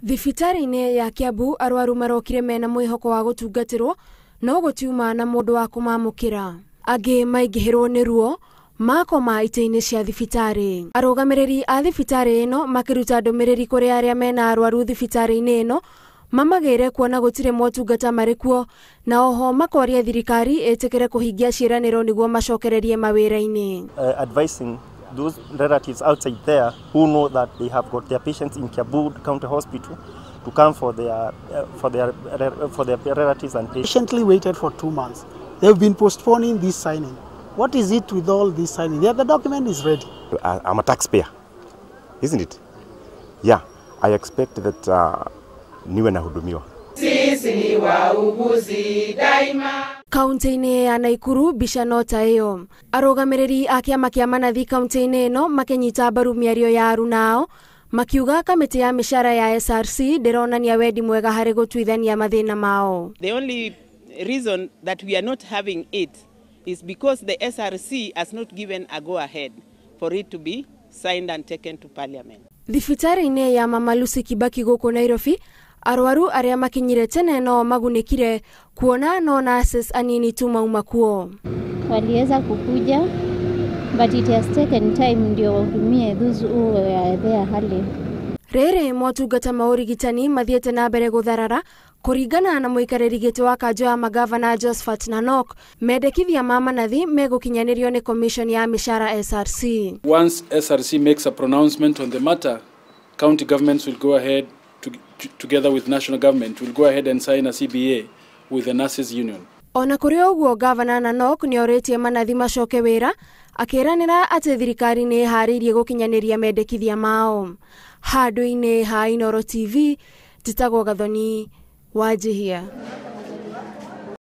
Thibitarĩ-inĩ ya Kiambu arwaru marokire mena mwĩhoko wa gũtungatĩrwo no gũtiuma na mũndũ wa kũmamũkĩra. Angĩ maingĩhĩrwo nĩ ruo makoma itĩ-inĩ cia thibitarĩ. Arũgamĩrĩri a thibitarĩ ĩno makĩruta ndũmĩrĩri kũrĩ arĩa mena arwaru thibitarĩ-inĩ ĩno mamagĩre kuona gũtirĩ motungata marĩ kuo na oho makoria thirikari ĩtĩkĩre kũhingia ciĩranĩro nĩguo macokererie mawĩra-inĩ. Advising those relatives outside there who know that they have got their patients in Kiambu County Hospital to come for their relatives and patients. Patiently waited for 2 months. They've been postponing this signing. What is it with all this signing? Yeah, the document is ready. I'm a taxpayer, isn't it? Yeah, I expect that niwe nahudumiwa. Sisi ni wauguzi daima. Kaunti-inĩ ya Naikuru mbica no ta ĩyo. Arũgamĩrĩri a kĩama kĩa manathi kaunti-inĩ ĩno makĩnyita mbaru mĩario ya arunao makiuga kamĩtĩ ya mĩcara ya SRC ndĩronania wendi mwega harĩ gũtuithania mathĩna mao. The only reason that we are not having it is because the SRC has not given a go ahead for it to be signed and taken to parliament. Thibitarĩ-inĩ ya Mama Lucy Kibaki gũkũ Nairobi arwaru arĩa makinyire tene no magunĩkire kuona no nurses anini tu mauma kuo. Waliweza kukuja but it has taken time ndio wahudumie those who were there early. Rĩrĩ motungata ma ũrigitani mathiĩte na mbere gũtharara kũringana na mũikarĩri gĩtĩ wa kanjũ ya magavana Josephat Nanok. Mendekithia ma manathi megũkinyanĩrio nĩ commission ya mĩcara SRC. Once SRC makes a pronouncement on the matter, county governments will go ahead together with national government will go ahead and sign a CBA with the nurses union. Ona kũrĩ ũguo gavana Nanok nĩorĩtie manathi macoke wĩra akĩranĩra atĩ thirikari nĩ ĩharĩirie gũkinyanĩria mendekithia mao. Handũ-inĩ ha Inooro TV, njĩtagwo Gathoni Wanjihia.